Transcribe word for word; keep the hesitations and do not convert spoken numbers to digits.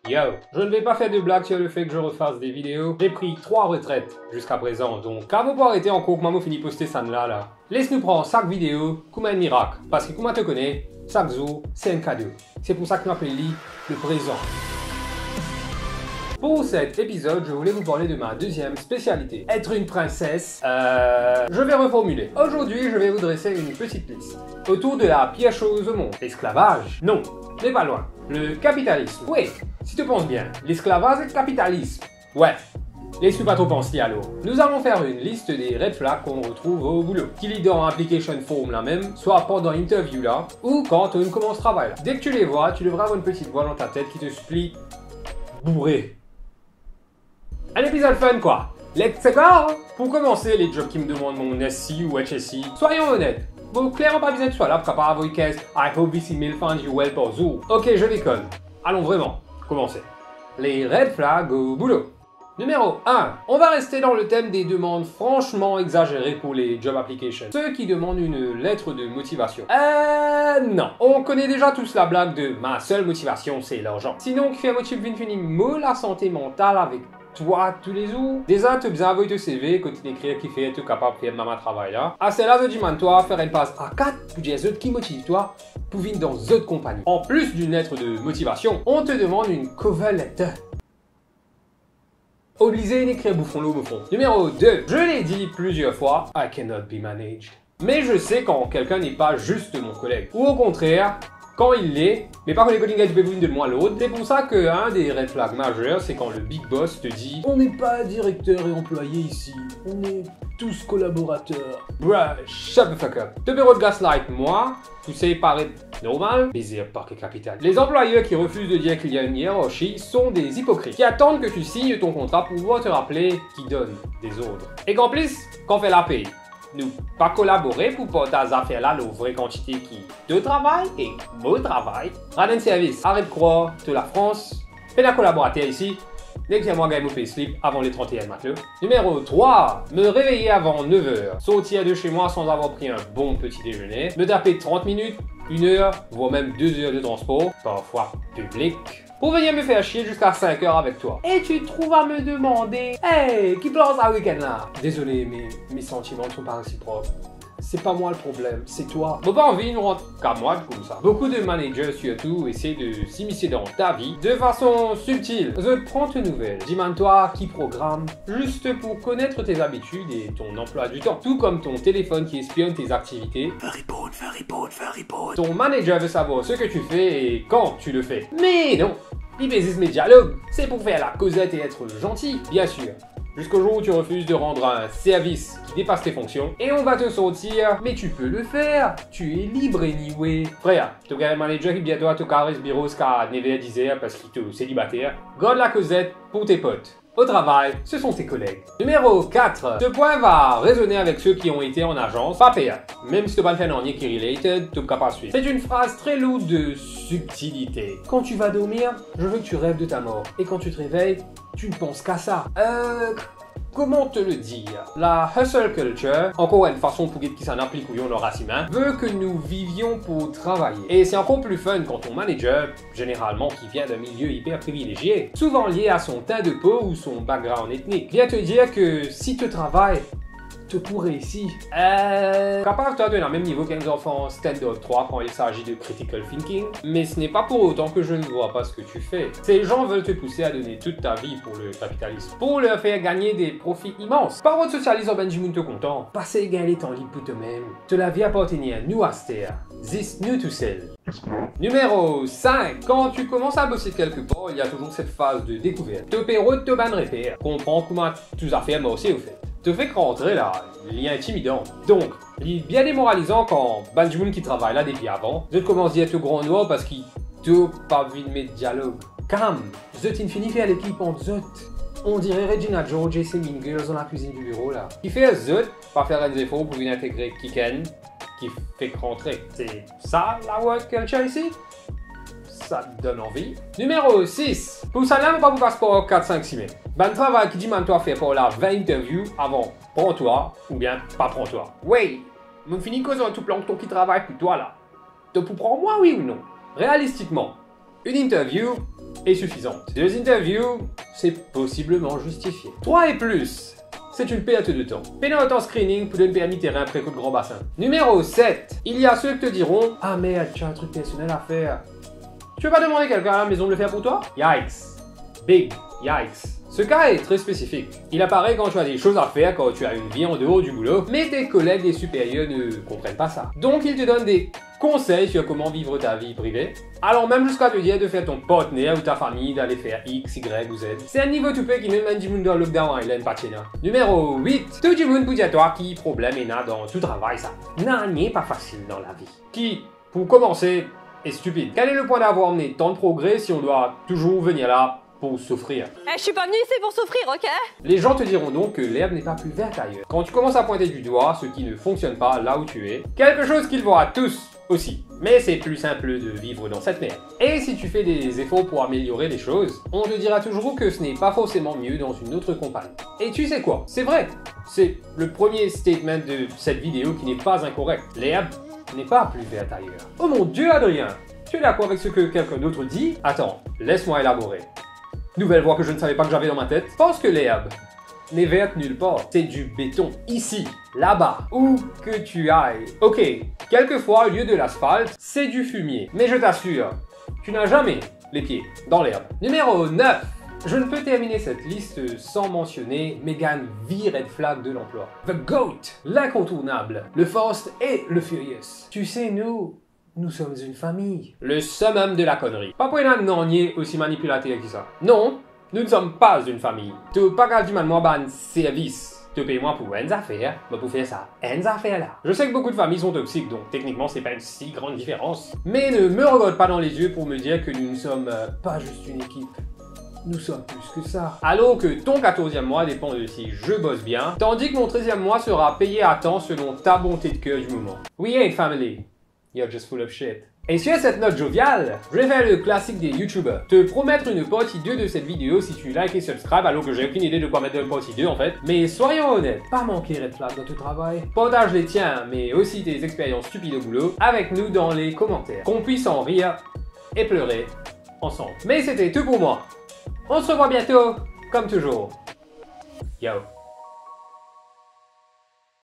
Yo, je ne vais pas faire de blague sur le fait que je refasse des vidéos. J'ai pris trois retraites jusqu'à présent, donc kan mo pou aret ankor, kouma mo fini poste sannla la? Les nou pran sak video kouma enn mirak, parski kouma to kone, sak zour se enn kado. C'est pour ça que nou apel li le présent. Pour cet épisode, je voulais vous parler de ma deuxième spécialité, être une princesse. Euh, je vais reformuler. Aujourd'hui, je vais vous dresser une petite liste autour de la pire chose au monde. L'esclavage? Non, mais pas loin. Le capitalisme? Oui, si tu penses bien. L'esclavage et le capitalisme. Ouais. Les nou pa tro pans li alor. Nous allons faire une liste des red flags qu'on retrouve au boulot. Ki li dan application form la mem, swa pandan interview la, ou kan to finn koumans travay la. Dès que tu les vois, tu devrais avoir une petite voix dans ta tête qui te supplie: bourré. Un épisode fun, quoi. Let's go! Pour commencer, les jobs qui me demandent mon S C ou H S C, soyons honnêtes. Bon, klerman pa bizin to swa la pou kapav avoy kaz "I hope this email finds you well" par zour. Ok, je déconne. Allons vraiment commencer. Les red flags au boulot. Numéro un, on va rester dans le thème des demandes franchement exagérées pour les job applications. Ceux qui demandent une lettre de motivation. Euh, non. On connaît déjà tous la blague de "ma seule motivation, c'est l'argent". Sinon, kifer mo ti pou vinn fini mo lasante mantal avek twa toulezour? Deza, to bizin avoy to C V kot inn ekrir kifer to kapav fer mama travay la. Aster la, zot dimann twa fer enn paz A kat pou dir zot ki motiv twa pou vinn dan zot konpagni. En plus d'une lettre de motivation, on te demande une cover letter. Oblize inn ekrir boufon lor boufon. Numéro deux, je l'ai dit plusieurs fois, I cannot be managed. Mais je sais quand quelqu'un n'est pas juste mon collègue. Ou au contraire, quand il l'est, me pa kone kot inn gagn dipe pou vinn donn mwa lord. C'est pour ça que un des red flags majeurs, c'est quand le big boss te dit: "On n'est pas directeur et employé ici, on est tous collaborateurs." Bruh, shut the fuck up. To pe rod gaslight mwa, pou sey paret normal, bizar park kapital. Les employeurs qui refusent de dire qu'il y a une hiérarchie sont des hypocrites, qui attendent que tu signes ton contrat pour pouvoir te rappeler qu'ils donnent des ordres. Ek an plis, kan fer lapey, nou pa kolabore pou partaz zafer la lor vre kantite ki to travay e mo travay. Rann enn servis, aret krwar to Lafrans, pena kolaborater isi, nek fer mwa gagn mo payslip avan le trente et un mars. Numéro trois, me réveiller avant neuf heures, sortir de chez moi sans avoir pris un bon petit déjeuner, me taper trente minutes, une heure, voire même deux heures de transport, parfois public, pour venir me faire chier jusqu'à cinq heures avec toi. Et tu trouves à me demander: "Hey, ki plan sa week-end la?" Désolé, mais mes sentiments ne sont pas réciproques. C'est pas moi le problème, c'est toi. Mo pa anvi nou rant kamwad koumsa. Beaucoup de managers surtout essaient de s'immiscer dans ta vie de façon subtile. Zot pran to nouvel, dimann twa ki program, juste pour connaître tes habitudes et ton emploi du temps, tout comme ton téléphone qui espionne tes activités. Fais report, fais report, fais report. Ton manager veut savoir ce que tu fais et quand tu le fais. Mais non, li pe zis met dialog, c'est pour faire la causette et être gentil, bien sûr. Jusqu'au jour où tu refuses de rendre un service qui dépasse tes fonctions et on va te sortir: "Mais tu peux le faire, tu es libre anyway." Frer, to gagn manager ki dir twa to kav res biro ziska nev er, diz er parski to selibater. Garde la causette pour tes potes. Au travail, ce sont tes collègues. Numéro quatre. Ce point va résonner avec ceux qui ont été en agence. Pa per, mem si to pa'nn fer nanye ki related, to kapav swiv. C'est une phrase très lourde de subtilité. Quand tu vas dormir, je veux que tu rêves de ta mort. Et quand tu te réveilles, tu ne penses qu'à ça. Euh, comment te le dire? La hustle culture, ankor enn fason pou get kisannla pli kouyon dan ras imin, veut que nous vivions pour travailler. Et c'est encore plus fun quand ton manager, généralement qui vient d'un milieu hyper privilégié, souvent lié à son teint de peau ou son background ethnique, vient te dire que si to travay, to pou reisi. Euh, kapav twa to ena mem nivo ki enn zanfan standard trois quand il s'agit de critical thinking, mais ce n'est pas pour autant que je ne vois pas ce que tu fais. Ces gens veulent te pousser à donner toute ta vie pour le capitalisme, pour leur faire gagner des profits immenses. Pa rod sosyaliz ar bann dimoun to kontan. Pase gagn letan lib pou tomem. To lavi apartenir nou aster. Zis nou tousel. Numéro cinq. Quand tu commences à bosser quelque part, il y a toujours cette phase de découverte. To pe rod to bann reper, konpran kouma tou zafer marse, ofet. To fek rantre la, li intimidan. Donk, li bien demoralizan kan bann dimoun ki travay la depi avan, zot koumans dir to gran nwar parski to pa vinn met dialog. Kam, zot inn fini fer lekip ant zot. On dirait Regina George et ses Mean Girls dans la cuisine du bureau la. Kifer zot pa fer enn zefor pou vinn integre kikenn ki fek rantre? Se sa la work culture isi? Sa donn anvi. Numéro six. Pou sannla, mo pa pou pas par kat, sink simenn. Bann travay ki dimann twa fer par la vin interview avan pran twa oubien pa pran twa. Wey, mo fini koz ar tou plankton ki travay pou twa la. To pou pran mwa, wi ou non? Realistikman, une interview, est suffisante. Deux interviews, c'est possiblement justifié. Trois et plus, c'est une perte de temps. Pena otan screening pou donn permi terin pre kot Gran Basin. Numéro sept, il y a ceux qui te diront : « Ah merde, tu as un truc personnel à faire. Tu veux pas demander quelqu'un à la maison de le faire pour toi ? » Yikes. Big yikes. Ce cas est très spécifique. Il apparaît quand tu as des choses à faire, quand tu as une vie en dehors du boulot, mais tes collègues et supérieurs ne comprennent pas ça. Donc, ils te donnent des conseils sur comment vivre ta vie privée, allant même jusqu'à te dire de faire ton partenaire ou ta famille d'aller faire X, Y ou Z. Se enn nivo toupe ki mem enn dimoun dan Lockdown Island pa ti ena. Numéro huit. Tou dimoun pou dir twa ki problem ena dan tou travay sa. Nanye pa fasil dan lavi. Qui, pour commencer, est stupide. Quel est le point d'avoir amené tant de progrès si on doit toujours venir là pour souffrir ? Eh, je suis pas venue ici pour souffrir, ok ? Les gens te diront donc que l'herbe n'est pas plus verte ailleurs. Quand tu commences à pointer du doigt ce qui ne fonctionne pas là où tu es, quelque chose qu'ils voient tous aussi. Mais c'est plus simple de vivre dans cette merde. Et si tu fais des efforts pour améliorer les choses, on te dira toujours que ce n'est pas forcément mieux dans une autre compagnie. Et tu sais quoi ? C'est vrai. C'est le premier statement de cette vidéo qui n'est pas incorrect. L'herbe n'est pas plus verte ailleurs. Oh mon Dieu, Adrien, tu es d'accord avec ce que quelqu'un d'autre dit ? Attends, laisse-moi élaborer. Nouvelle voix que je ne savais pas que j'avais dans ma tête. Pense que l'herbe n'est verte nulle part. C'est du béton. Ici, là-bas, où que tu ailles. Ok, quelquefois, au lieu de l'asphalte, c'est du fumier. Mais je t'assure, tu n'as jamais les pieds dans l'herbe. Numéro neuf. Je ne peux terminer cette liste sans mentionner mes gars, vie red flag de l'emploi. The GOAT, l'incontournable, le Fast et le Furious. Tu sais, nous, nous sommes une famille. Le summum de la connerie. Pa pou ena nanye osi manipilater ki sa. Non, nous ne sommes pas une famille. To pa kav dimann mwa bann servis. To pey mwa pou enn zafer, mo pou fer sa enn zafer la. Je sais que beaucoup de familles sont toxiques, donc techniquement c'est pas une si grande différence. Mais ne me regarde pas dans les yeux pour me dire que nous ne sommes, euh, pas juste une équipe. Nous sommes plus que ça. Alors que ton quatorzième mois dépend de si je bosse bien, tandis que mon treizième mois sera payé à temps selon ta bonté de cœur du moment. We ain't family. You're just full of shit. Et sur cette note joviale, je vais faire le classique des youtubeurs. Te promettre une partie deux de cette vidéo si tu likes et subscribes, alors que j'ai aucune idée de quoi mettre dans une partie deux en fait. Mais soyons honnêtes, pa manke red flag dans ton travail. Partage les tiens, mais aussi tes expériences stupides au boulot, avec nous dans les commentaires. Qu'on puisse en rire et pleurer ensemble. Mais c'était tout pour moi. On se revoit bientôt, comme toujours. Yo.